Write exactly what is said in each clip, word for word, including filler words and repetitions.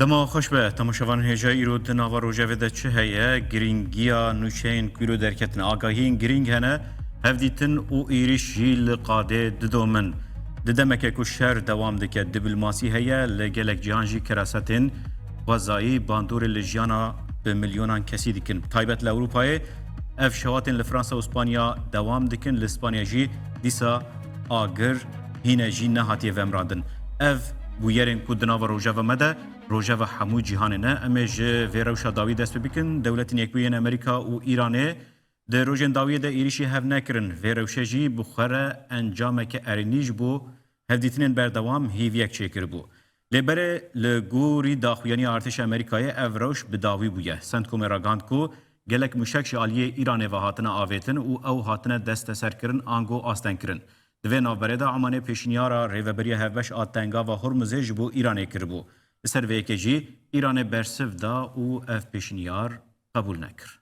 Dema xweş be, temaşevanên hêja, îro di nava rojevê de çi heye? Girîngiya nûçeyên ku îro derketine. Agahiyên girîng hene, hevdîtin û êrîş jî li qadê didomin. Di demeke ku şer dewam dike, diplomasî heye, li gelek cihan jî kerasetên xwezayî bandorê li jiyana bi milyonan kesî dikin. Taybet li Ewropayê ev şewatên li Fransa û Spanya dewam dikin. Li Spanya jî dîsa agir hîne jî nehatiye vemirandin. Ev bûyerên ku di nava rojeva me de rojeva hemû cîhanê ne. Em ê ji vê rewşa dawî dest pê bikin. Dewletên Yekbûyî yên Amerîka û Îranê di rojên dawiyê de êrîşî hev nekirin. Vê rewşe jî bi xwe re encameke erênî ji bo hevdîtinên berdewam hêviyek çêkiribû. Lê berê li gorî daxuyaniya artêşa Amerîkayê ev rewş bi dawî bûye. CENTCOMê ragihand ku gelek mûşek ji aliyê Îranê ve hatine avêtin û ew hatine desteserkirin ango astengkirin. Di vê navberê de Omanê pêşniyara rêveberiya hevbeş a Tengava Hormuzê ji bo Îranê kiribû. Li ser vê yekê jî Îranê bersiv da û ev pêşniyar qebûl nekir.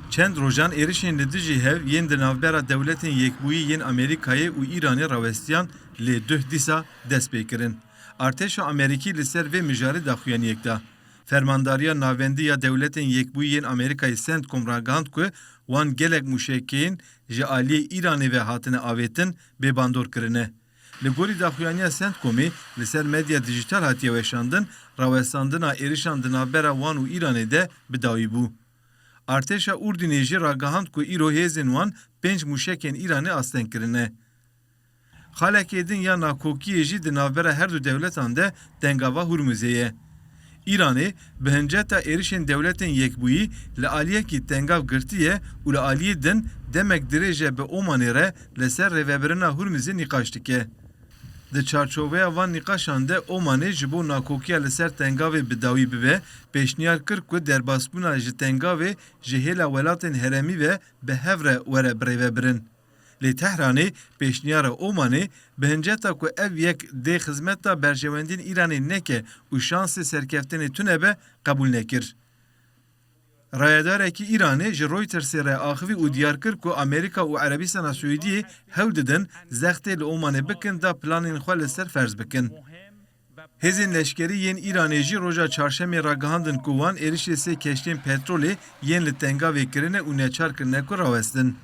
Çend rojan êrişên li dijî hev yên di navbera Dewletên Yekbûyî yên Amerîkayê û Îranê rawestiyan, lê duh dîsa dest pê kirin. Artêşa Amerîkî li ser vê mijarê daxuyaniyek da. Fermandariya Navendî ya Dewletên Yekbûyî yên Amerîkayê, CENTCOM, ragihand ku wan gelek mûşekên ji aliyê Îranê ve hatine avêtin bê bandor kirine. Li gorî daxuyaniya CENTCOMê, li ser medya dîjîtal hatiye weşandin, rawestandina êrişan di navbera wan û Îranê de bi dawî bû. Artêşa Urdunê jî ragihand ku îro hêzên wan pênc mûşekên Îranê asteng kirine. Xalekê din ya nakokiyê jî di navbera her du dewletan de Tengava Hurmuzê ye. Îranê bi hinceta êrişên Dewletên Yekbûyî li aliyekî tengav girtiye û li aliyê din demek dirêj e bi Omanê re li ser rêvebirina Hurmizê nîqaş dike. Di çarçoveya van nîqaşan de Omanê ji bo nakokiya li ser tengavê bi dawî bibe, pêşniyar kir ku derbasbûna ji tengavê ji hêla welatên herêmî ve bi hev re were birêvebirin. Lê Tehranê pêşniyara Omanê bi hinceta ku ev yek dê xizmeta berjewendiyên Îranê neke û şansê serkeftinê tune be, qebûl nekir. Rayedarekî Îranê ji Reutersê re axivî û diyar kir ku Amerîka û Erebistana Siûdiyê hewl didin zextê li Omanê bikin da planên xwe li ser ferz bikin. Hêzên leşkerî yên Îranê jî roja çarşemê ragihandin ku wan êrişê sê keştiyên petrolê yên li tengavê kirine û neçar kirine ku rawestin.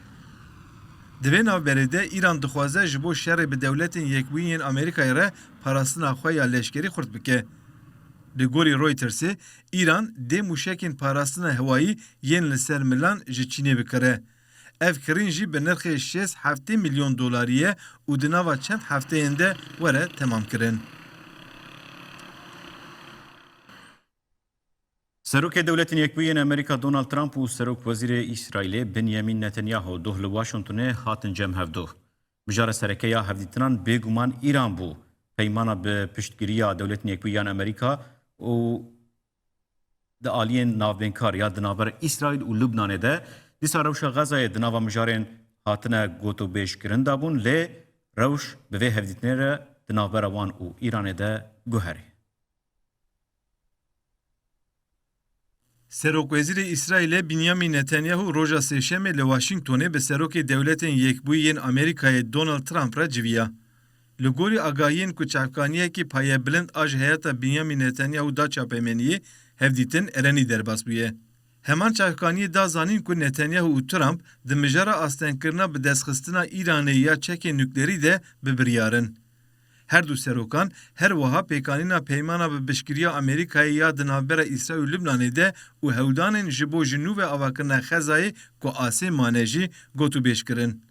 Di vê navberê de Îran dixwaze ji bo şerê bi Dewletên Yekbûyî yên Amerîkayê re parastina xwe ya leşkerî xurt bike. Li gorî Reutersê, Îran dê mûşekên parastina hewayî yên li ser milan ji Çînê bikire. Ev kirîn jî bi nirxê şêst heftê milyon dolarî ye û di nava çend hefteyên de were temamkirin. Serokê Dewletên Yekbûyî yên Amerîka Donald Trump û Serokwezîrê Îsraîlê Benjamin Netanyahu doh li Washingtonê hatin cem hevdu. Mijara sereke ya hevdîtinan bêguman Îran bû. Peymana bi piştgiriya Dewletên Yekbûyî yan Amerîka û di aliyên navbênkar ya di navbera Îsraîl û Lubnanê de, dîsa rewşa Xezayê di nava mijarên hatine gotûbêjkirin de bûn, lê rewş bi vê hevdîtinê re di navbera wan û Îranê de guherî. Serokwezîrê Îsraîlê Binyamin Netanyahu roja Sêşemê li Washingtonê bi Serokê Dewletên Yekbûyî yên Amerîkayê Donald Trump re civiya. Li gorî agahiyên ku çavkaniyekî payebilind a ji heyeta Binyamin Netanyahu da çapemeniyê, hevdîtin erenî derbas bûye. Heman çavkaniyê da zanîn ku Netanyahu û Trump di mijara astengkirina bidestxistina Îranê ya çekên nuklerî de bi biryar in. Her du serokan her wiha pêkanîna peymana bi piştgiriya Amerîkayê ya di navbera Îsraîl û Lubnanê de û hewldanên ji bo ji nû ve avakirina Xezayê ku asê mane jî gotûbêj kirin.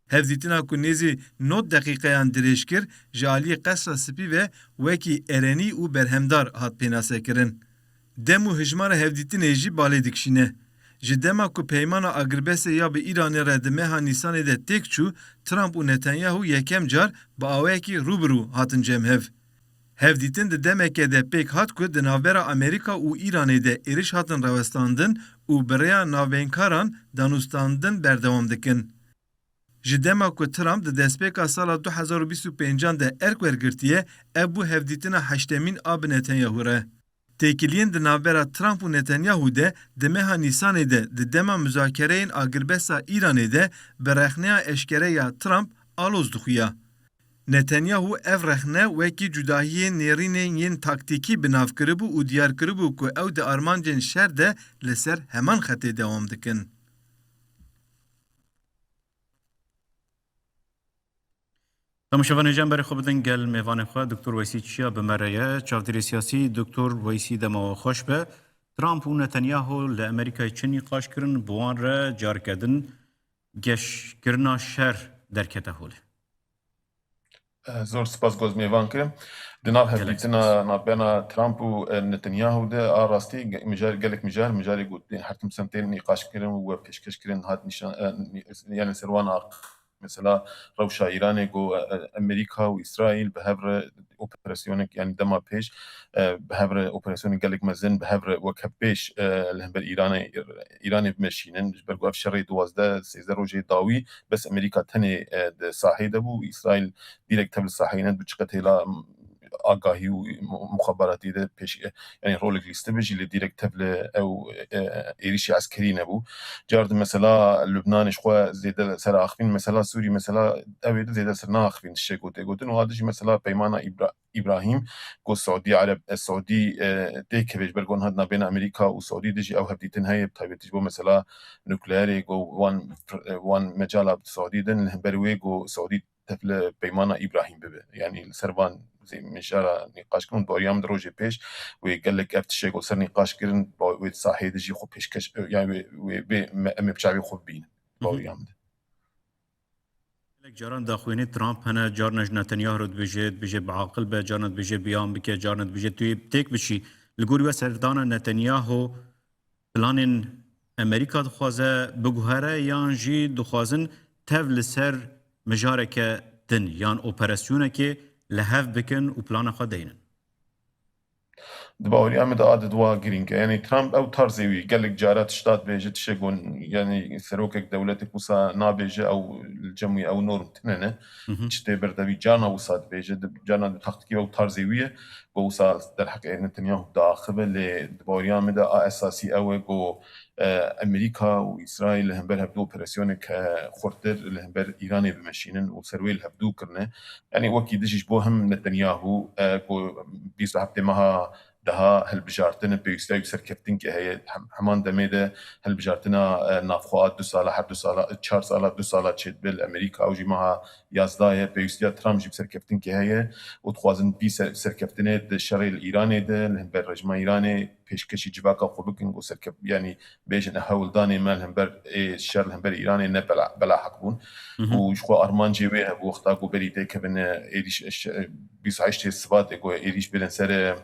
Hevdîtina ku nêzî nod deqîqeyan dirêj kir, ji aliyê Qesra Spî ve wekî erenî û berhemdar hat pênasekirin. Dem û hijmara hevdîtinê jî balê dikişîne. Ji dema ku peymana agirbestê ya bi Îranê re di meha Nîsanê de têk çû, Trump û Netanyahu yekem car bi awayekî rû bi rû hatin cem hev. Hevdîtin di demeke de pêk hat ku di navbera Amerîka û Îranê de êrîş hatin rawestandin û bi rêya navbênkaran danûstandin berdewam dikin. Ji dema ku Trump di destpêka sala du hezar û bîst û pêncan de erk wergirtiye, ev bû hevdîtina heştemîn a bi Netanyahu re. Têkiliyên di navbera Trump û Netanyahu de di meha Nîsanê de di dema muzakereyên agirbesta Îranê de bi rexneya eşkere ya Trump aloz dixuya. Netanyahu ev rexne wekî cudahiyên nêrînên yên taktîkî bi nav kiribû û diyar kiribû ku ew di armancên şer de li ser heman xetê dewam dikin. Temaşevanê hêja em berê xwe bidin gel mêvanê xwe, Doktor Weysî Çiya bi me re ye. Çavdêrê siyasî Doktor Weysî, dema we xweş be. Trump û Netanyahu li Amerîkayê çi nîqaş kirin, bi wan re careke din geşkirina şer derkete holê? Eh, zor spas ku ez mêvan kirim. Di nav Gelek hevdîtina spas. navbena Trump û, eh, Netanyahu de a rastî ge-, mijar, gelek mijar, mijarê ku tê-, her tim sem tên nîqaş kirin û we pêşkeş kirin hat nîşan, eh, nî-, yani ser wan a, mesela rewşa Îranê ku, eh, Amerîka û Îsraîl bi hev re operasyonek, yani dema pêş, eh, bi hev re operasyonek gelek mezin, bi hev re wek hevpêş, eh, li hember Îranê, Îranê bimeşînin. Ji ber ku ev şerê duwazdeh sêzdeh rojê dawî bes Amerîka tenê, e, di sahê de bû. Îsraîl dîrekt tev li saheyê nebû, çiqet hêla, m, agahî û mu-, muxaberatî de pêş, e, yani rolek lîstibe jî lê dîrekt tev li ew, e, êrîşî eskerî nebû. Car di mesela Lubnanê ji xwe zêde ser axivîn, mesela Sûrî, mesela ew ê di zêde ser naxivîn tiştê ku tê gotin. Û hadi jî mesela peymana Îbra-, Îbrahîm, ku Saudî Ereb, e, Saudî, e, têkeve ji ber ku niha di navbêna Amerîka û Saudî de jî ew hevdîtin heye, bi taybetî ji bo mesela nukleerê, ku wan, e, wan mecala Saudî din, li hember wê ku Saudî tev li peymana Îbrahîm bibe. Yanî li ser van zê mijara nîqaş kirin, bariya min di rojê pêş wê gelek ev tiştê ku li ser nîqaş kirin, ba wê di sahê de jî xwe pêşkeş, e, yani wê, wê bê me, em ê bi çavê xwe bibînin. Hı hı. Bariya min de. Gelek caran daxuyanî Trump hene, carna ji Netanyahu re dibêje, dibêje bi aqil be, carna dibêje biyan bike, carna dibêje tu yê têk biçî. Li gorî we serdana Netanyahu planên Amerîka dixwaze biguhere yan jî dixwazin tev li ser mijareke din yan operasyonekê li hev bikin û plana xwe deynin? Di baweriya min de a di dua girîng e. Yanî Trump ew tarzê wî gelek cara tişta dibêje, tişê ku, yanî serokek dewletek wisa nabêje, ew li cem wî ew norm tune ne. Hı hı. Çi tê berde wî carna wisa dibêje, di, carna di taktîkê ew tarzê wî ye. Ku wisa derheqê Netanyahu diaxive, lê di baweriya min de a esasî ew e ku, e, Amerîka û Îsraîl li hember hevdû operasyonek, e, xurtir li hember Îranê bimeşînin û ser wê li hevdû kirine. Yanî wekî dijî ji bo him Netanyahu, e, ku bîst û heftê meha daha hilbijartin e, pêwîstiya wî serkeftinkê heye. Hem, heman demê de hilbijartina, e, navxwe a du sala, her du sala, çar sala, du sala çêdibe li Amerîka, ew jî meha yazdeh ye. Pêwîstiya Trump jî bi serkeftinkê heye û dixwazin vî ser-, serkeftinê di şerê li Îranê de, li hember rejîma Îranê pêşkêşî civaka xwe bikin, ku serkef-, yanî bêjin, hewldanê me li hember ê şer li hember Îranê ne bela, belaheq bûn. Hı hı. Û ji xwe armancê wê hebû, wexta ku berî têkevin, e, êrîş, e, şe-, e, bîst û heştê Sibatê ku êrîş birin ser, e,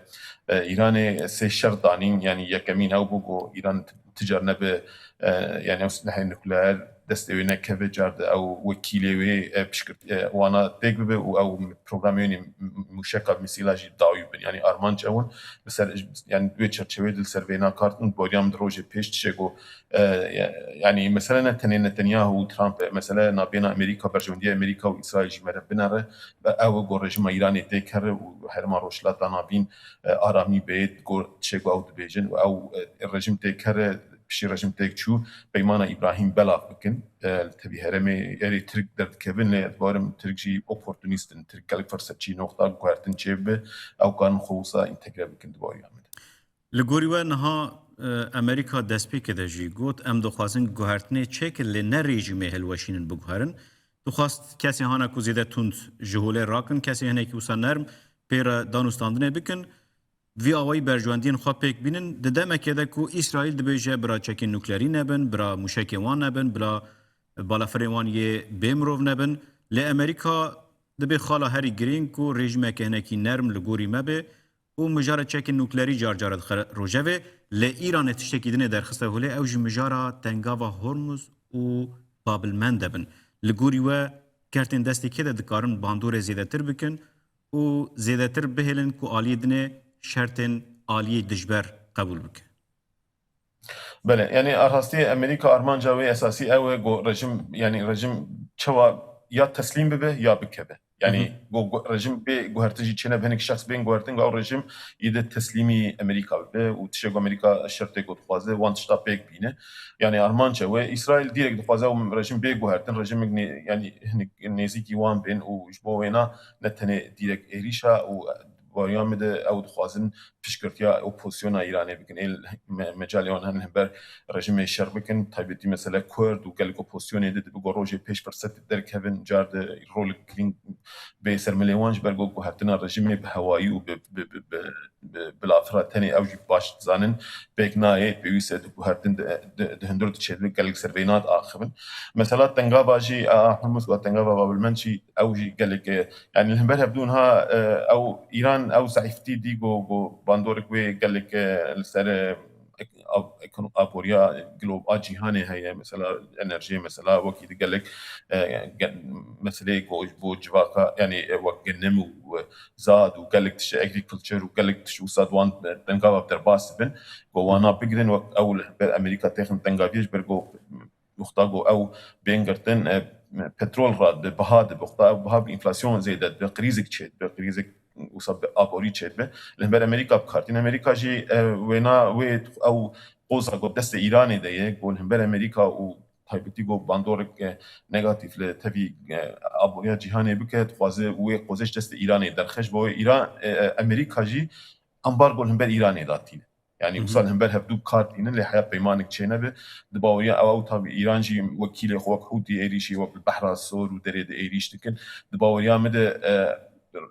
e, Îranê, e, sê şert danîn, yanî yekemîn ew bû ku Îran ti-, ti car nebe, e, yanî ew silehê nukleer destê wê nekeve, car di ew wekîlê wê, e, piştgir-, e, wana têk bibe û ew programê wê nî m-, m-, mûşeka mîsîla jî dawî bin. Yanî armanc ew in, li ser, yanî di wê çerçeveyê de li ser vêna kar dikin, boriya min di rojê pêş tişê ku, e, ya-, yanî mesele ne tenê Netanyahu û Trump e, mesele nabêna Amerîka, berjewendiya Amerîka û Îsraîl jî me re binere, ve ew e ku rejîma Îranê têk here û herêma Rojhilata Navîn, e, aramî bê, ku tişê ku ew dibêjin û ew, e, rejîm têk here, piştî rejîm têk çû, peymana Îbrahîm belav bikin. E, li tevî herêmê erê Tirk derdikevin, lê ez bawerim Tirk jî oportunîst in. Tirk gelek firsetçî noxta guhertin çêbibe, ew karin xwe wisa întegre bikin di baweriya min de. Li gorî we niha, e, Amerîka destpêkê de jî got, em dixwazin guhertinê çêkin, lê ne rejîmê hilweşînin biguherin. Dixwast kesê hana ku zêde tund ji holê rakin, kesê hinekî wisa nerm pê re danûstandinê bikin. Vî awayî berjwendiyên xwe pêk bînin, di demekê de ku Îsraîl dibêje bira çekên nuklerî nebin, bira mûşekên wan nebin, bira balafirên wan yê bê mirov nebin. Lê Amerîka dibê xala herî girîng ku rejîmeke hinekî nerm li gorî me bê û mijara çekên nuklerî car cara dixe rojevê. Lê Îranê tiştekî din ê derxiste holê, ew jî mijara Tengava Hormuz û Babilmendeb in. Li gorî we kertên destê kê de dikarin bandorê zêdetir bikin û zêdetir bihêlin ku aliyê dinê şertên aliyê dijber qebûl bike? Belê, yanî a rastî Amerîka armanca wê esasî ew e ku rejim, yanî rejim çawa ya teslîm bibe ya bikeve. Yani go, go, rejim bê guhertin jî çêne, hinek şexs bên guhertin, go ew rejim yê de teslîmî Amerîka bibe û tiştê ku Amerîka şertê ku dixwaze, wan tişta pêk bîne. Yani armanc ew e. Îsraîl dîrek dixwaze ew rejim bê guhertin, rejimek nê-, yani hinek nêzîkî wan bên û ji bo wêna ne tenê dîrek êrîşa û bariya min de ew dixwazin piştgirtiya opozisyona Îranê bikin. Ê me-, mecalê wan hene hember rejimê şer bikin, taybetî mesele Kurd û gelek opozisyonê de dibe ku rojê pêş firset derkevin, car de rolek girîng bê ser milê wan, ji ber ku guhertina rejimê bi hewayî û bi, bi, bi, bi, bi, bi lafira tenê ew jî baş dizanin, pêk nayê, pêwîst e di guhertin di, di, di hundir diçe dibe, gelek ser vê nat axivin. Mesela Tengava jî, a, Hurmuz û Tengava Babilmend jî ew jî gelek, e, yani li hember hevdû niha, e, ew Îran ew zeîftî dî ku, ku bandorek wê gelek, e, li ser, e, ek-, av-, ekon-, aboriya glo-, a cîhanê heye, mesela enerjiyê, mesela wekî di gelek, e, ge-, meseleyê ku ji bo civaka, yani, e, wek genim û, e, zad û gelek tişt, agriculture û gelek tişt wisa di wan, e, tengava derbas dibin, ku wana bigirin, wek ew li hember Amerîka têxin tengaviyê ji ber ku wexta ku ew bên girtin, e, petrol radibe, biha dibe, wexta ew biha bi enflasyon zêde dibe, krîzek çêdibe, krîzek wisa bi aborî çêdibe. Li hember Amerîka bi kar tîne. Amerîka jî, e, wêna wê ew qoza ku destê Îranê de ye, ku li hember Amerîka û taybetî ku bandorek, e, negatîf li tevî, e, aboriya cîhanê bike, dixwaze wê qozê ji destê Îranê derxe. Ji bo wê Îran, e, e, Amerîka jî ambargo li hember Îranê datîne. Yani wisa li hember hevdû bi kar tînin, lê heya peymanek çênebe. Di baweriya ew, ew tabî Îran jî wekîlê xwe wek Hûtî êrîşî, wek li Behra Sor û derê de êrîş dikin. Di baweriya min de, e,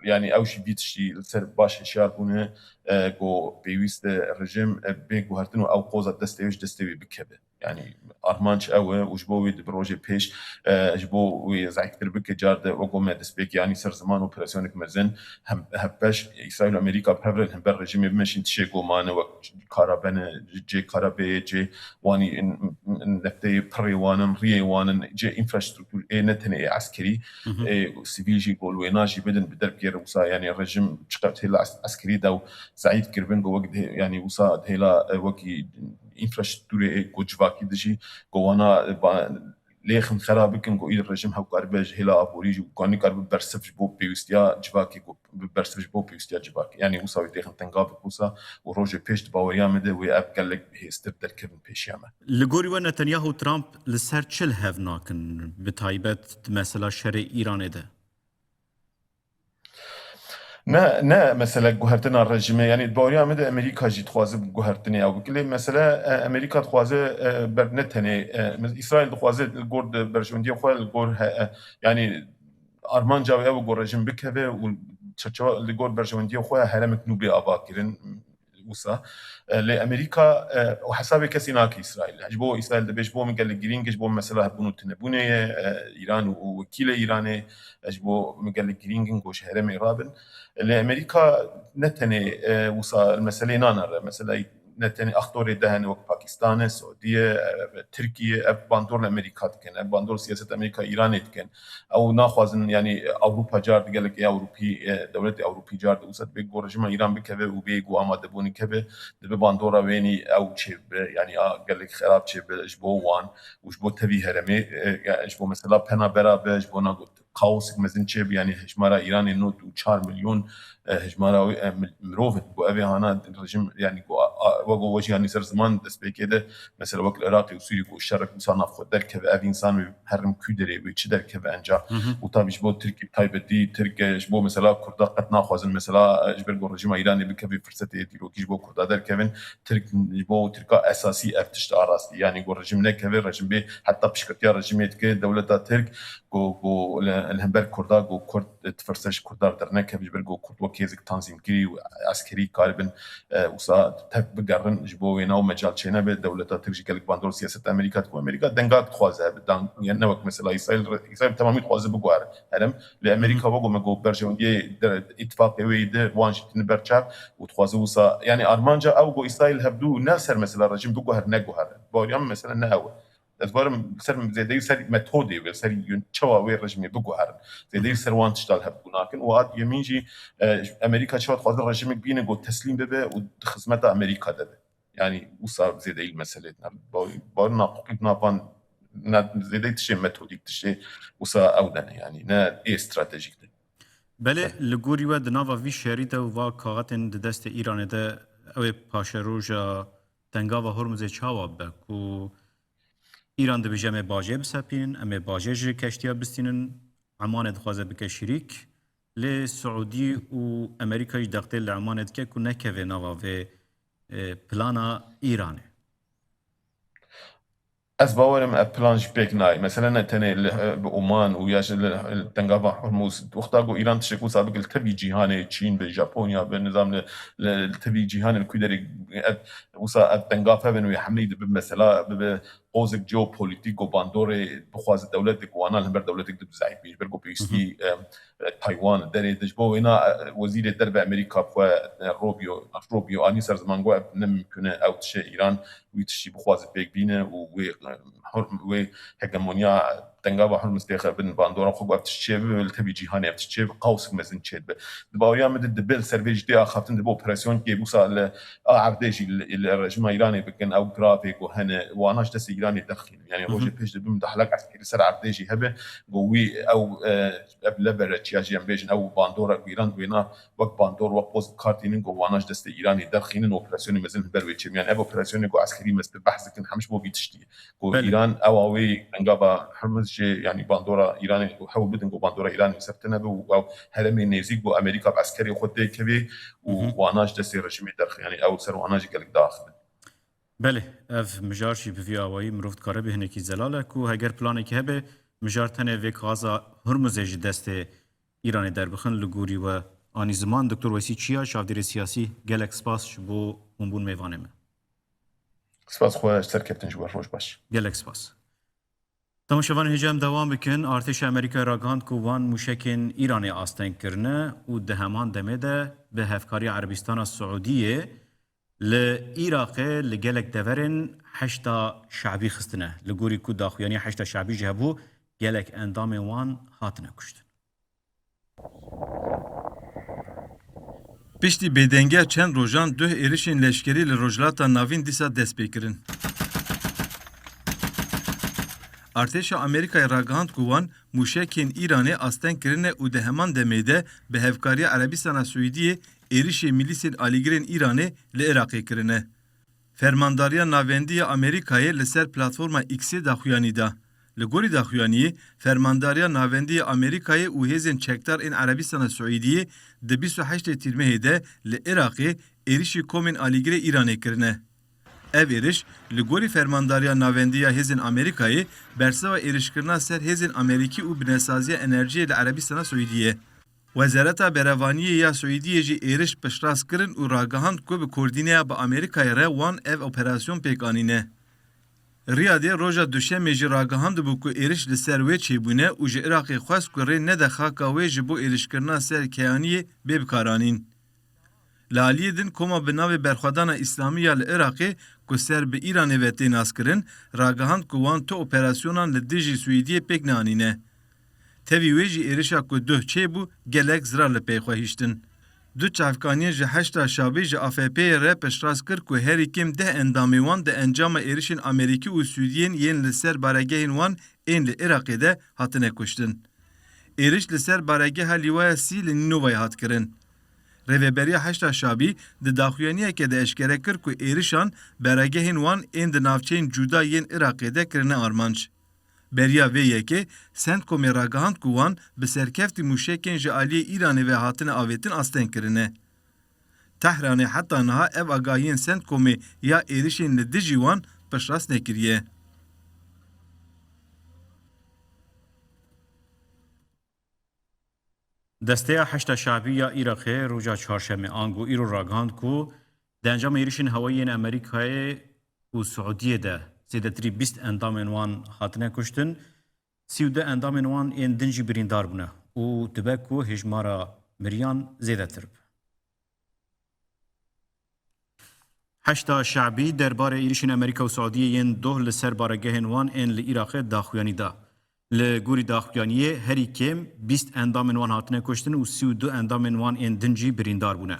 yani ew jî vî tiştî li ser baş hişyar bûne, e, ku pêwîst e rejim, e, bê guhertin û ew qoza destê wê ji destê wê bikeve. Yani armanc ew e û ji bo wê dibe rojê pêş, e, ji bo wê zeîftir bike, car de wek me destpêkê anî ser ziman operasyonek mezin, hem, hevbeş Îsraîl û Amerîka bi hev re li hember rejîmê bimeşîn, tiştê ku mane wek kara bene, cê kara bê, cê wanî n-, n-, nefteyê pirê wan in, riyê wan in, cê înfrastruktur ê ne tenê ê eskerî, ê sivîl jî ku li wêna jî bidin bi derbkê re wisa, yani rejîm çiqas hêla es-, eskerî de û zeîf kiribin ku wek dihê-, yani wisa hêla, e, wekî înfrastrukturê ê ku civakî dijî ku wana, e, ba-, lêxin xera bikin ku î rejîm hew karibe ji hêla aborî jî û kanî karibe bersiv ji bo pêwîstiya civakê ku bi bersiv ji bo pêwîstiya civakê. Yani wisa wê têxin tenga bi wisa û rojê pêş di baweriya me de wê ev gelek hêztir derkevin pêşiya me. Li gorî we Netanyahu û Trump li ser çi li hev nakin? Bi taybet di mesela şerê Îranê de? Ne, ne mesele guhertina rejîmê, yani di baweriya min de Amerîka jî dixwaze guhertinê ew bike. Lê mesele, e, Amerîka dixwaze, e, ber ne tenê, e, mes-, Îsraîl dixwaze li gor di berjewendiyê xwe, li gor he-, e, yani armanca wê ew e ku rejîm bikeve û çerçewa li gor berjewendiyê xwe heremek nû bê avakirin. Wisa. E, lê Amerîka, e, û hesabê kesî nake Îsraîl. Ji bo Îsraîl dibê, ji bo min gelek girîng e, ji bo mesela hebûn û tunebûnê ye, e, Îran û, û wekîlê Îranê, e, ji bo min gelek girîng in ku ji herêmê rabin. Lê Amerîka ne tenê, e, wisa li meselê nane re. Mesela ne tenê aktorê de hene wek Pakistan e, Siûdiye, e, Tirkiye, ev bandor li Amerîka dikin. Ev bandor siyaset Amerîka Îranê dikin. Ew naxwazin, yani, Ewropa car di gelek ê Ewropî, e, dewletê Ewropî car di wisa dibê ku rejîma Îran bikeve û bê ku amadebûnê keve, dibe bandora wênî ew çêbibe, yani, a gelek xerab çêbibe ji bo wan û ji bo tevî herêmê, e, ya, ji bo mesela pena bera be, ji bo na got kaosek mezin çêbe, yani, hejmara Îranê nod û çar milyon, e, hejmara wê, e, mil-, mirov in. Bo evê hana rejîm, yani, ku a, a, wek ku we jî, yani, ser ziman destpêkê de, mesela wek li Iraqê û Sûriyê ku şerek wisa nav xwe derkeve, ev însan wê herim kû derê wê çi derkeve enca. Û tabî ji bo Tirkî bi taybetî, Tirk, e, ji bo mesela Kurda qet naxwazin, mesela, e, ji ber ku rejîma Îranê bikeve firsetê dîrokî ji bo Kurda derkevin, Tirk, ji bo Tirka esasî ev tişt a rastî. Yani ku rejîm nekeve, rejîm bê heta piştgirtiya rejîmê dike, dewleta Tirk ku, ku li, li hember Kurda, ku Kurd difirse ji Kurda dernekeve, ji ber ku Kurd wek hêzek tanzîmkirî û eskerî karibin, e, wisa tev bigerin, ji bo wêna û mecal çênebe, dewleta Tirk jî gelek bandor siyaseta Amerîka dike. Amerîka denga dixwaze, bi dan-, yani ne wek mesela Îsraîl, Îsraîl bi temamî dixwaze biguhere herem. Lê Amerîka wek me got berjewendiyê de, îtifaqê wê yê de wan jî tîne ber çav û dixwaze wisa, yani armanca ew got Îsraîl hevdû ne ser mesela rejîm biguher neguhere. Baweriya min mesela ne ew e. Ez barim ser zêdeyî ser metodê ve, ser yön-, çawa wê rejîmê biguherin. Zêdeyî ser wan tişta li hev bû nakin. Û a duyemîn jî, e, Amerîka çawa dixwaze rejîmek bîne ku teslîm bibe û di xizmeta Amerîka de be. Yani wisa zêdeyî li meselê tine. Ba-, bar naqûqî nav van, ne, zêdeyî tiştê metodîk, tiştê wisa ew de ne. Yani ne ê stratejîk de. Belê, li gorî we di nava vî şerî de û va kaxetên di destê Îranê de ew ê paşeroja Tengava Hormuzê çawa bibe ku Îran dibêje em ê bajê bisepînin, em ê bajê ji keştiya bistînin, Emanê dixwaze bike şirîk, lê Siûdî û Amerîka jî dextê li Emanê dike ku nekeve nava vê, e, plana Îranê. Ez bawerim ev plan jî pêk nayê. Mesele ne tenê li, bi Oman û ya jî li, li Tengava Hormuz. Wexta ku Îran tiştek wisa bike li tevî cîhanê, Çîn bi, Japonya bi, nizam li, li, li tevî cîhanê li ku derê ev, wisa ev tengav hebin wê hemlî dibe mesela bibe qozek jeopolîtîk û bandorê bixwaze dewletek û wana li hember dewletek dibe zehîf bî. Ji ber ku pêwîstî, em, Taywan derê de. Ji bo wêna, e, wezîrê derve Amerîka bi xwe, e, Rubio, Rubio anî ser ziman got ev ne mimkun e, ew tişe Îran wî tiştî bixwaze pêk bîne û wê, e, hor-, wê hegemonya Tengava Hormuz têxe bin bandora xwe, got ev tişt çêbibe, li tevî cîhanê ev tişt çêbibe, qawsek mezin çêdibe. Di bawiya min de dibe li ser vê jî tê axaftin, dibe operasyonekê wisa li a erdê jî li, li rejîma Îranê bikin, ew giravê ku hene, wana ji destê Îranê derxînin. Yani rojê pêş dibe mudahalek eskerî ser erdê jî hebe, ku wî ew, e, ev leverage ya jî em bêjin, ew bandora ku Îran wêna wek bandor, wek qoz bi kar tînin, ku wana ji destê Îranê derxînin, operasyonê mezin li ber wê çêbin. Yani ev operasyonê ku eskerî mezin behs dikin, hemî ji bo vî tiştî ye. Ku Belê. Îran ewa wê Tengava Hormuz jê, yani bandora Îranê û hewl bidin ku bandora Îranê ser tine be û ew herêmê nêzîk bo Amerîka bi eskerê xwe têkevê û Hı hı. wana ji destê rejîmê derxe. Yani ew ser wana jî gelek diaxive. Belê, ev mijar jî bi vî awayî mirov dikare bê hinekî zelal e ku heger planekî hebe, mijar tenê vê kaza Hurmuzê ji destê Îranê derbixin. Li gorî we anî ziman. Doktor Weysî Çiya, çavdêrê siyasî, gelek spas ji bo hûnbûn mêvanê me. Spas xwe, serkeftin ji we, roj baş. Gelek spas. Temaşevanên hêja, em dewam bikin. Artêşa Amerîkayê ragihand ku wan mûşekên Îranê asteng kirine û di heman demê de bi hevkariya Erebistana Siûdiyê li Iraqê li gelek deverên Heşda Şabî xistine. Li gorî ku daxuyaniya Heşda Şabî jî hebû, gelek endamên wan hatine kuştin. Piştî bêdengiya çend rojan duh êrişên leşkerî li Rojhilata Navîn dîsa dest pê kirin. Artêşa Amerîkayê ragihand ku wan mûşekên Îranê asteng kirine û di heman demê de bi hevkariya Erebistana Siûdiyê êrişê milîsên alîgirên Îranê li Iraqê kirine. Fermandariya Navendî ya Amerîkayê li ser platforma X-ê daxuyanî da. Li gorî daxuyaniyê, Fermandariya Navendî ya Amerîkayê û hêzên çekdar ên Erebistana Siûdiyê di bîst û heştê Tîrmehê de li Iraqê êrişî komên alîgirê Îranê kirine. Ev êriş, li gorî Fermandariya Navendî ya Hêzên Amerîkayê, bersiva êrişkirina ser hêzên Amerîkî û binesaziya enerjiyê li Erebistana Siûdiyê ye. Wezareta Berevaniyê ya Siûdiyê jî êriş piştrast kirin û ragihand ku bi koordîneya bi Amerîkayê re wan ev operasyon pêk anîne. Riyadê roja Duşemê jî ragihandibû ku êriş li ser wê çêbûne û ji Iraqê xwest ku rê nede xaka wê ji bo êrişkirina ser keyaniyê bê bikaranîn. Li aliyê din koma bi navê Berxwedana Îslamî ya li Iraqê ku ser bi Îranê ve tê naskirin, ragihand ku wan tu operasyonan li dijî Swêdiyê pêk neanîne. Tevî wê jî êrişa ku duh çêbû, gelek zirar li pey xwe hiştin. Du çavkaniyên ji Heşda Şabî ji A F P'yê re piştrast kir ku herî kêm deh endamê wan di encama êrişên Amerîkî û Swêdiyên yên li ser baregehên wan ên li Iraqê de hatine kuştin. Êriş li ser baregeha Lîwaya Sî li Nînovayê hat kirin. Rêveberiya Heşda Şabî di daxuyaniyeke de eşkere kir ku êrişan baregehên wan ên di navçeyên cuda yên Iraqê de kirine armanc. Beriya vê yekê, Centcomê ragihand ku wan bi serkeftî mûşekên ji aliyê Îranê ve hatine avêtin asteng kirine. Tehranê heta niha ev agahiyên Centcomê ya êrişên li dijî wan piştrast nekiriye. Desteya Heşda Şabî ya Iraqê roja Çarşemê, ango îro, ragihand ku di encama êrişên hewayî yên Amerîkayê û Siûdiyê de zêdetirî bîst endamên wan hatine kuştin, sî û du endamên wan ên din jî birîndar bûne û dibe ku hêjmara miriyan zêdetir be. Heşda Şabî derbarê êrişên Amerîka û Siûdiyê yên doh li ser baregehên wan ên li Iraqê daxuyanî da. Li gorî daxuyaniyê herî kêm bîst endamên wan hatine kuştin û sî û du endamên wan ên din jî birîndar bûne.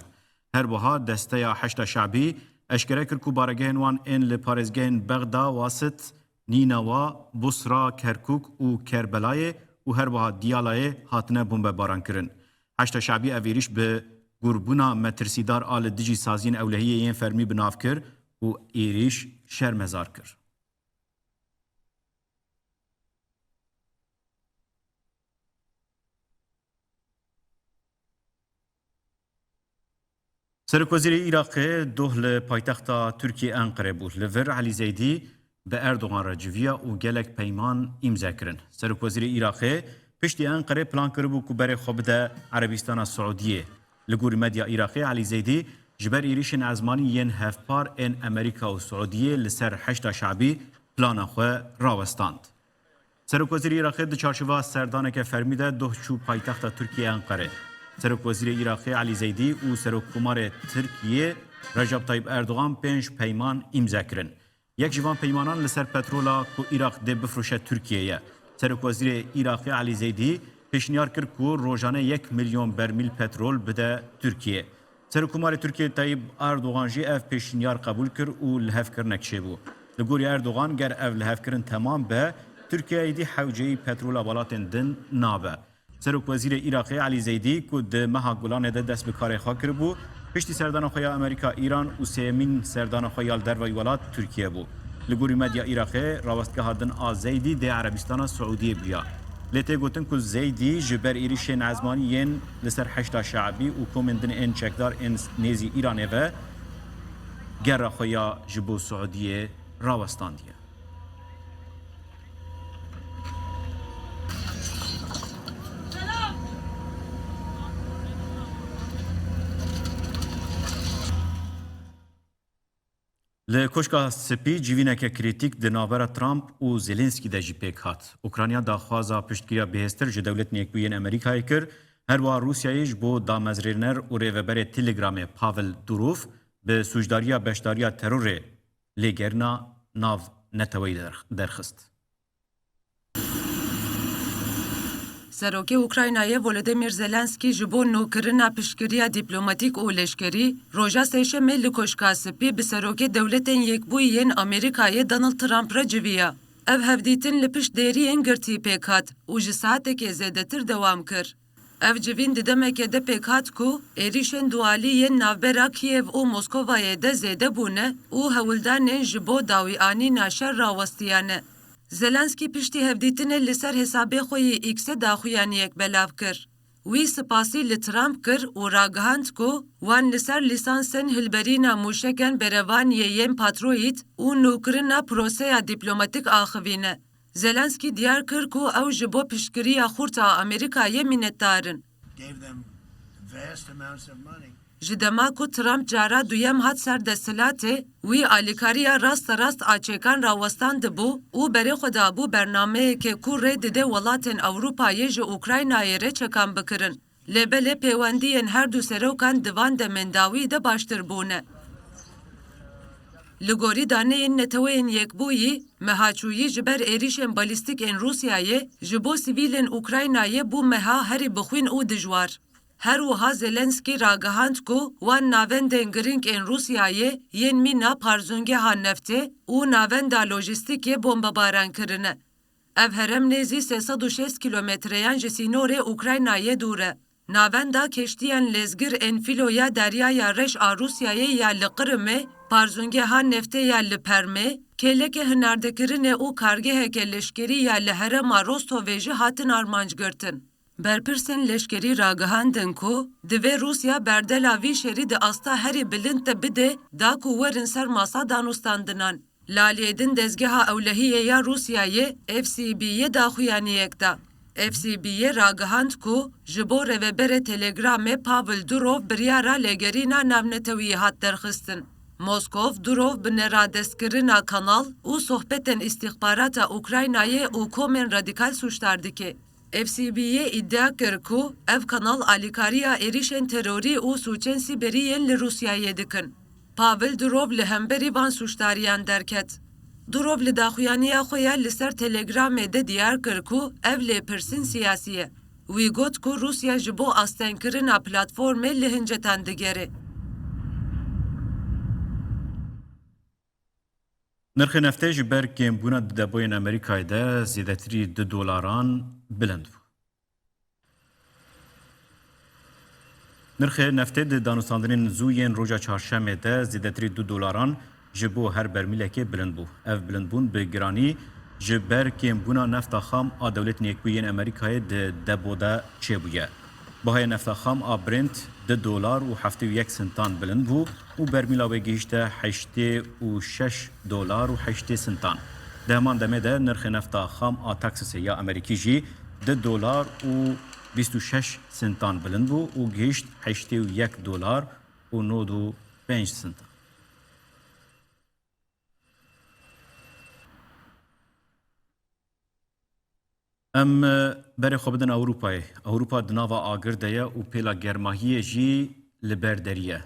Her wiha Desteya Heşda Şabî eşkere kir ku baregehên wan ên li parêzgehên Bexda, Wasit, Nînawa, Busra, Kerkûk û Kerbelayê û her wiha Diyalayê hatine bombebaran kirin. Heşda Şabî ev êrîş bi gurbûna metirsîdar a li dijî saziyên ewlehiyê yên fermî bi nav kir û êrîş şermezar kir. Serokwezîrê Iraqê doh li paytexta Tirkiyê Enqere bû. Li vir Elî Zeydî bi Erdogan re civiya û gelek peyman îmze kirin. Serokwezîrê Iraqê piştî Enqerê plan kiribû ku berê xwe bide Erebîstana Siûdiyê. Li gorî medya Iraqê, Elî Zeydî ji ber êrîşên ezmanî yên hevpar ên Amerîka û Siûdiyê li ser Heşda Şabî plana xwe rawestand. Serokwezîrê Iraqê di çarçova serdaneke fermî de doh çû paytexta Tirkiyê Enqere. Serokwezîrê Iraqê Elî Zeydî û Serokkomarê Tirkiyê Recep Tayyip Erdogan pênc peyman îmze kirin. Yek ji van peymanan li ser petrola ku Iraq dê bifroşe Tirkiyê ye. Serokwezîrê Iraqê Elî Zeydî pêşniyar kir ku rojane yek milyon bermîl petrol bide Tirkiyê. Serokkomarê Tirkiyê Tayyip Erdogan jî ev pêşniyar qebûl kir û lihevkirinek çêbû. Li gorî Erdogan, ger ev lihevkirin temam be, Tirkiye êdî hewceyî petrola welatên din nabe. Serokwezîrê Iraqê Elî Zeydî, ku di meha Gulanê de dest bi karê xwe kiribû, piştî serdana xwe ya Amerîka, Îran û sêyemîn serdana xwe ya li derveyî welat Tirkiye bû. Li gorî medya Iraqê, rawestgeha din a Zeydî dê Erebîstana Siûdiyê bûya. Lê tê gotin ku Zeydî ji ber êrîşên ezmanî yên li ser Heşda Şeabî û komên din ên çekdar ên nêzî Îranê ve gera xwe ya ji bo Siûdiyê rawestandiye. Li Koşka Spî civîneke krîtîk di navbera Trump û Zelensky de jî pêk hat. Ukrayna daxwaza piştgiriya bihêztir ji Dewletên Yekbûyî yên Amerîkayê kir, her wiha Rûsyayê ji bo damezrêner û rêveberê Telegramê Pavel Durov bi sûcdariya beşdariya terorê lêgerîna nav neteweyî derx-, derxist. Serokê Ukraynayê Volodymyr Zelensky ji bo nûkirina piştgiriya dîplomatîk û leşkerî, roja Sêşemê li Koşka Spî bi Serokê Dewletên Yekbûyî yên Amerîkayê Donald Trump re civiya. Ev hevdîtin li pişt dêriyên girtî pêk hat û ji saetekê zêdetir dewam kir. Ev civîn di demeke de pêk hat ku êrîşên dualî yên navbera Kîev û Moskovayê de zêde bûne û hewldanên ji bo dawîanîna şer rawestiyane. Zelensky piştî hevdîtinê li ser hesabê xwe yê X-ê daxuyaniyek belav kir. Wî spasî li Trump kir û ragihand ku wan li ser lîsansên hilberîna mûşekên berevaniyê yên Patriot û nûkirina proseya dîplomatîk axivîne. Zelensky diyar kir ku ew ji bo piştgiriya xurt a Amerîkayê mînetdar in. Gave them vast amounts of money. Ji dema ku Trump cara duyem hat ser desthilatê, wî alîkariya rasterast a çêkan rawestandibû û berê xwe dabû bernameyekê ku rê dide welatên Ewropayê ji Ukraynayê re çekan bikirin. Lê belê pêwendiyên her du serokan di van demên dawî de baştir bûne. Li gorî daneyên Neteweyên Yekbûyî, meha çûyî ji ber êrîşên balîstîk ên Rûsyayê ji bo sivîlên Ukraynayê bû meha herî bixwîn û dijwar. Her wiha Zelensky ragihand ku wan navendên girîng ên Rûsyayê yên mîna parzûngeha neftê û navenda lojîstîkê bombebaran kirine. Ev herem nêzî sê sed û şêst kîlometreyan ji sînorê Ukraynayê dûr e. Navenda keştiyên lezgir ên fîlo ya Deryaya Reş a Rûsyayê ya li Qirimê, parzûngeha neftê ya li Permê, kêleke hinardekirinê û kargeheke leşkerî ya li herêma Rostovê jî hatin armanc girtin. Berpirsên leşkerî ragihandin ku divê Rûsya berdela vî şerî di asta herî bilind de bide, da ku werin ser masa danûstandinan. Li aliyê din dezgeha ewlehiyê ya Rûsyayê, F S B yê daxuyaniyek da. F S B yê ragihand ku ji bo rêveberê Telegramê Pavel Durov biryara lêgerîna navneteweyî hat derxistin. Moskov Durov bi neradestkirina kanal û sohbetên îstîxbarata Ukraynayê û komên radîkal sûcdar dike. F S B yê îdia kir ku ev kanal alîkariya êrîşên terorî û sûcên sîberî yên li Rûsyayê dikin. Pavel Durov li hemberî van sûcdariyan derket. Durov li daxuyaniya xwe ya li ser Telegramê de diyar kir ku ev lêpirsîn siyasî ye. Wî got ku Rûsya ji bo astengkirina platformê li hincetan digere. Nirxê neftê ji ber kêmbûna di deboyên Amerîkayê de zêdetirî du dolaran bilind bû. Nirxê neftê di danûstandinên zû yên roja çarşemê de zêdetirî du dolaran ji bo her bermîlekê bilind bû. Ev bilindbûn bi giranî ji ber kêmbûna nefta xam a Dewletên Yekbûyî yên Amerîkayê di debo de çêbûye. Bahayê nefta xam a Brent di dolar û heftê û yek sintan bilind bû û bermîla wê gihîşte heştê û şeş dolar û heştê sintan. Di heman demê de nirxê nefta xam a Texasê ya Amerîkî jî di dolar û bîst û şeş sintan bilind bû û gihîşt heştê û yek dolar û nod û pênc sintan. Em, e, berê xwe bidin Ewropayê. Ewropa di nava agir de ye û pêla germahiyê jî li ber derî ye.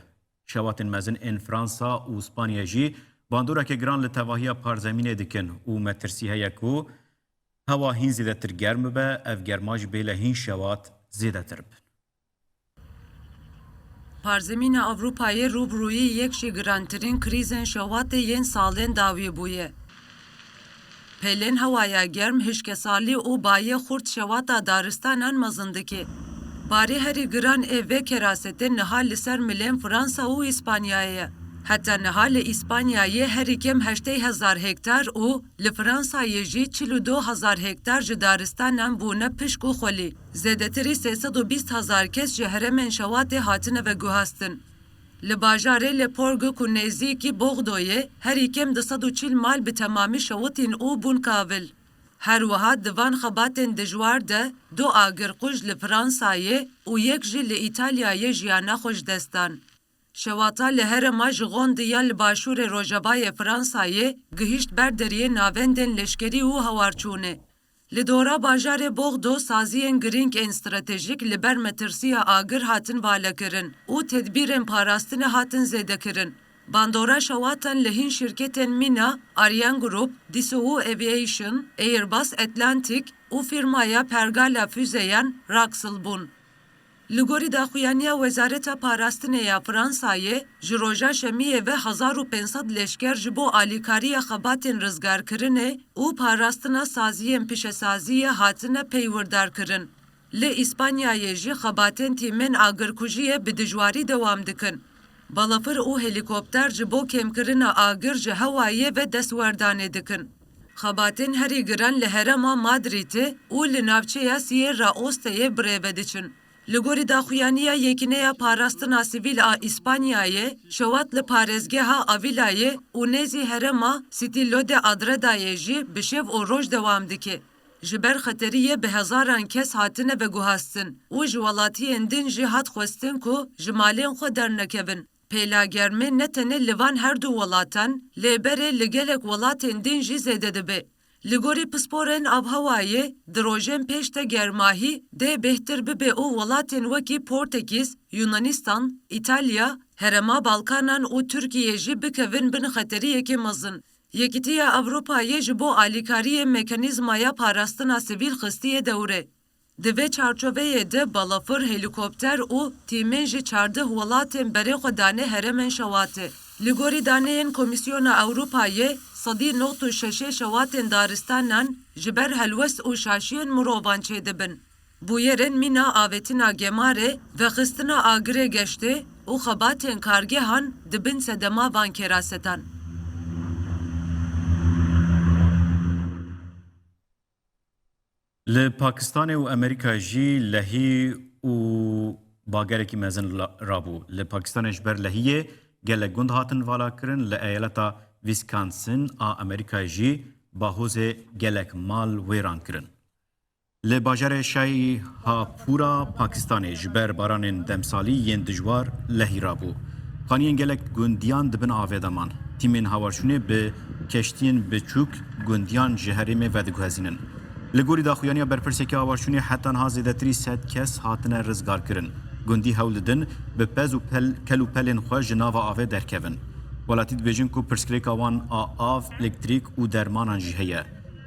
Şewatên mezin ên Fransa û Spanya jî bandoreke giran li tevahiya parzemînê dikin û metirsî heye ku hewa hîn zêdetir germ bibe, ev germa jî bêle hîn şewat zêdetir bin. Parzemîna Ewropayê rûbirûyî yek ji girantirîn krîzên şewatê yên salên dawî bûye. Pêlên hewaya germ, hişkesalî û bayê xurt şewata daristanan mezin dike. Barê herî giran ê vê kerasetê niha li ser milên Fransa û Îspanyayê ye. Heta niha li Îspanyayê herî kêm heştê hezar hektar û li Fransayê jî çil û du hezar hektar ji daristanan bûne pişk û xwelî. Zêdetirî sê sed û bîst hezar kes ji herêmên şewatê hatine veguhastin. Li bajarê Leporguk û nêzîkî Boxdoyê herî kêm du sed û çil mal bi temamî şewitîn û bûn kavil. Her wiha di van xebatên dijwar de du agirkuj li Fransayê û yek jî li Îtalyayê jiyana xwe ji dest dan. Şewata li herêma Gironde ya li başûrê rojavayê Fransayê gihîşt ber deriyê navendên leşkerî û hewarçûnê. Li dora bajarê Boxdo saziyên girîng ên stratejîk li ber metirsiya agir hatin valekirin û tedbîrên parastinê hatin zêdekirin. Bandora şewatan li hîn şirketên mîna Ariane Group, Dassault Aviation, Airbus Atlantic û fîrmaya pergala füzeyan Raxel bûn. Li gorî daxuyaniya Wezareta Parastinê ya Fransayê, ji roja Şemiyê ve hezar û pênc sed leşker ji bo alîkariya xebatên rizgarkirinê û parastina saziyên pişesaziyê hatine peywirdarkirin. Li Îspanyayê jî xebatên tîmên agirkujiyê bi dijwarî dewam dikin. Balafir û helîkopter ji bo kêmkirina agir ji hewayê ve destwerdanê dikin. Xebatên herî giran li herêma Madrîdê û li navçeya Sierra Osteyê bi rê ve diçin. Li gorî daxuyaniya Yekîneya Parastina Sivîl a Îspanyayê, şewat li parêzgeha Avilayê û nêzî herêma Sitilo de Adredayê jî bi şev û roj dewam dike. Ji ber xeteriyê bi hezaran kes hatine veguhastin û ji welatiyên din jî hat xwestin ku ji malên xwe dernekevin. Pêla germê ne tenê li van her du welatan, lê berê li gelek welatên din jî zêde dibe. Li gorî pisporên avhewayê, di rojên pêş de germahî dê bêhtir bibe û welatên wekî Portekîz, Yunanistan, Îtalya, Herêma Balkanan û Tirkiye jî bikevin bin xeteriyekê mezin. Yekîtiya Ewropayê ji bo alîkariyê mekanîzmaya parastina sivîl xistiye dewre. Di vê çarçoveyê de balafir, helîkopter û tîmên ji çardeh welatên berê xwe dane herêmên şewatê. Li gorî daneyên Komîsyona Ewropayê, sedî nod û şeşê şewatên daristanan ji ber helwest û şaşiyên mirovan çêdibin. Bûyerên mîna avêtina gemarê, vexistina agirê geştê û xebatên kargehan dibin sedema van kêrasetan. Li Pakistanê û Amerîkayê jî lehî û bagerekî mezin la-, rabû. Li Pakistanê ji ber lehiyê gelek gund hatin valakirin, li eyaleta Wisconsin a Amerîkayê jî bahozê gelek mal wêran kirin. Li bajarê Şahîhapûra Pakistanê ji ber baranên demsalî yên dijwar lehî rabû. Xaniyên gelek gundiyan di bin avê de man. Tîmên hawarçûnê bi keştiyên biçûk gundiyan ji herêmê vediguhezînin. Li gorî daxuyaniya berpirsekî hawarçûnê heta niha zêdetirî sed kes hatine rizgarkirin. Gundî hewl didin bi pez û pel, kel û pelên xwe ji nava avê derkevin. Welatî dibêjin ku pirsgirêka wan a av, elektrîk û dermanan jî heye.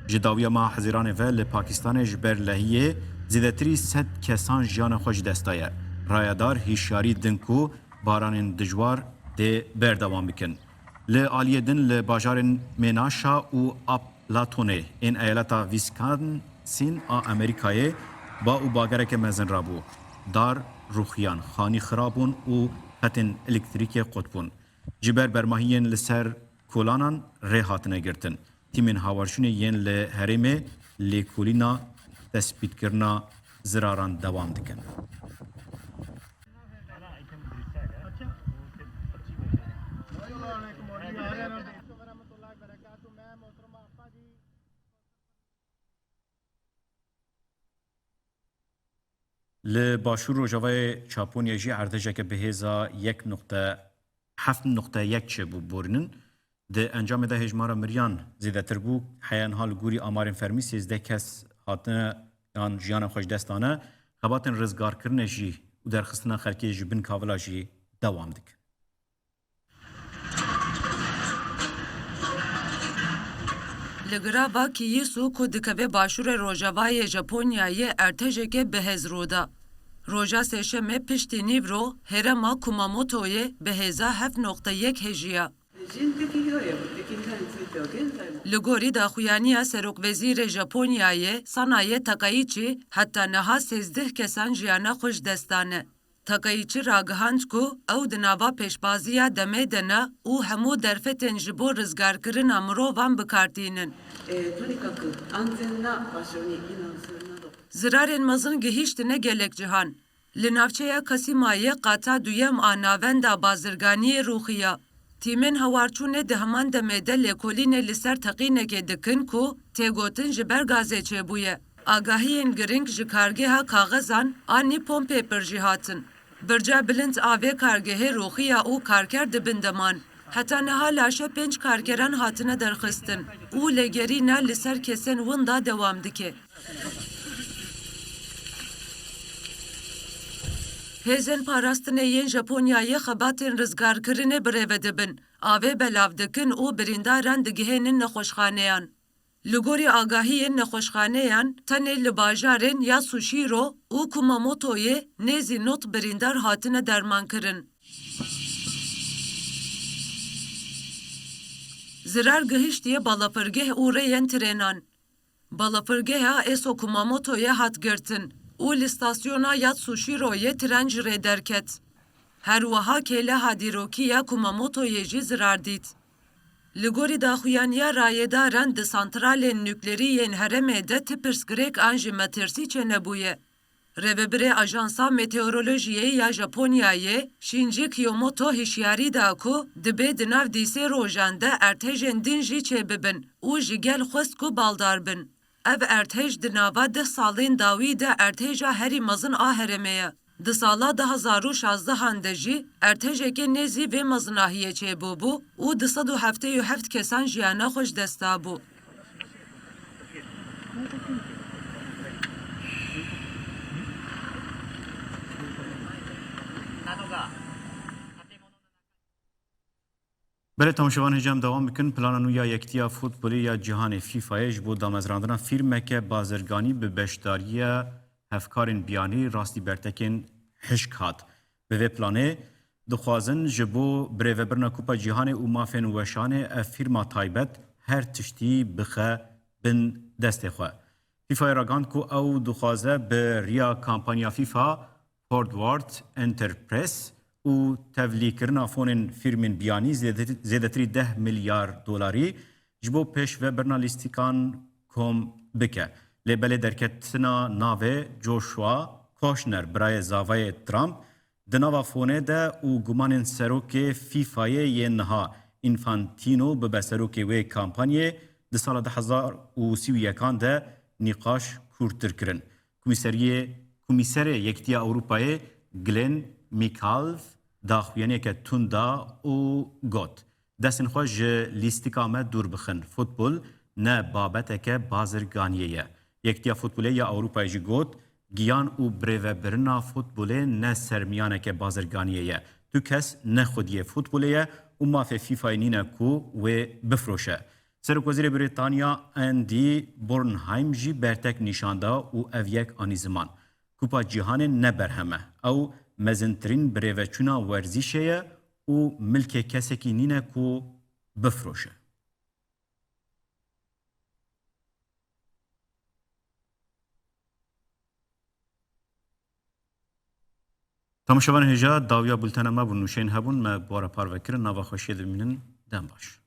Ji dawiya meha Hezîranê ve li Pakistanê ji ber lehiyê zêdetirî sed kesan jiyana xwe ji dest daye. Rayedar hişyarî din ku baranên dijwar dê berdewam bikin. Li aliyê din li bajarên Menasha û Aplatonê ên eyaleta Wisconsin a Amerîkayê ba û bagereke mezin rabû. Dar rûxiyan, xanî xira bûn û xetên elektrîkê qut bûn. Ji ber bermahiyên li ser kolanan rê hatine girtin. Tîmên hawarçûnê yên li herêmê lêkolîna tespîtkirina ziraran dewam dikin. Li Başûr Rojavayê Japonyayê jî erdhejeke bi hêza yek nuqte heft nuqte yek çêbû borînin. Di encamê de hêjmara miriyan zêdetir bû. Heya niha li gorî amarên fermî sêzdeh kes hatine yan jiyana xwe ji dest dane. Xebatên rizgarkirinê jî û derxistina xelkê ji bin kavila jî dewam dikin. Li girava Kiyisu ku dikeve başûrê rojavayê Japonyayê, erdhejeke bihêz rû da. Roja Sêşemê piştî nîvro herêma Kumamotoyê bi hêza heft noqte yek hêjiya. Li gorî daxuyanîya serokwezîrê Japonyayê Sanae Takaichi, heta niha sêzdeh kesan jiyana xwe ji dest dane. Takaichi ragihand ku ew di nava pêşbaziya demê de ne û hemû derfetên ji bo rizgarkirina mirovan bi kar tînin. Zirarên mezin gihîştine gelek cihan. Li navçeya Kasimayê qata duyem a navenda bazirganiyê rûxiya. Tîmên hawarçûnê di heman demê de lêkolînê li ser teqînekê dikin ku tê gotin ji ber gazê çêbûye. Agahiyên girîng ji kargeha kaxezan a Nippon Paper jî hatin. Birca bilind a vê kargehê rûxiya û karker di bin de man. Heta niha laşe pênc karkeran hatine derxistin û lêgerîna li ser kesên winda dewam dike. Hêzên parastinê yên Japonyayê xebatên rizgarkirinê birêve dibin, avê belav dikin û birîndaran digihênin nexweşxaneyan. Li gorî agahiyên nexweşxaneyan, tenê li bajarên Yatsushiro û Kumamotoyê nêzî nod birîndar hatine dermankirin. Zirar gihiştiye balafirgeh û rêyên trênan. Balafirgeha Eso Kumamotoyê hat girtin û li stasyona Yatsushiroyê tren ji rê derket. Her wiha kêleha dîrokî ya Kumamotoyê jî zirar dît. Li gorî daxuyaniya rayedaran, di santralên nuklerî yên herêmê de ti pirsgirêk an jî metirsî çênebûye. Rêvebirê Ajansa Meteorolojiyê ya Japonyayê, Shinji Kiyomoto, hişyarî da ku dibê di nav dîsê rojan de erdhejên din jî çêbibin û ji gel xwest ku baldar bin. Ev erdhej di nava deh salên dawî de erdheja herî mezin a herêmê ye. Di sala du hazar û şazdehan de jî erdhejeke nêzî vê mezinahiyê çêbûbû û du sed û heftê û heft kesan jiyana xwe ji dest dabû. Belê, temaşevan, hêja em dewam bikin. Plana nû ya Yekitiya Futbolê ya Cîhanê, FIFAyê, ji bo damezrandina fîrmeke bazirganî bi beşdariya hevkarên biyanî rastî bertekên hişk hat. Bi vê planê dixwazin ji bo birêvebirina Kupa Cîhanê û mafên weşanê ev fîrma taybet her tiştî bixe bin destê xwe. FIFAyê ragihand ku ew dixwaze bi riya kampanya FIFA Forward Enterprise û tevlîkirina fonên fîrmên biyanî zêde-, zêdetirî deh milyar dolarî ji bo pêşvebirina lîstikan kom bike. Lê belê derketina navê Joshua Kushner, birayê zavayê Trump, di nava fonê de û gumanên serokê FIFAyê yên niha Infantino bibe serokê wê kampanyê, di sala du hezar û sî û yekan de nîqaş kûrtir kirin. Komîseriyê, Komîserê Yekitiya Ewropayê Glenn Mitchell daxuyaniyeke tund da û got, destên xwe ji lîstika me dûr bixin. Futbol ne babeteke bazirganiyê ye. Yekitiya Futbolê ya Ewropayê jî got, giyan û birêvebirina futbolê ne sermiyaneke bazirganiyê ye. Tu kes ne xwediyê futbolê ye û mafê FIFAyê nîne ku wê bifroşe. Serokwezîrê Brîtanya Andy Burnham jî bertek nîşan da û ev yek anî ziman, Kupa Cîhanê ne berhem e. Ew mezintirîn birêveçûna werzîşê ye û milkê kesekî nîne ku bifroşe. Temaşevanên hêja, dawiya bultena me bûn, nûşeyên hebûn me bi we re parve kirin, nava xweşiyê de bimînin, dem baş.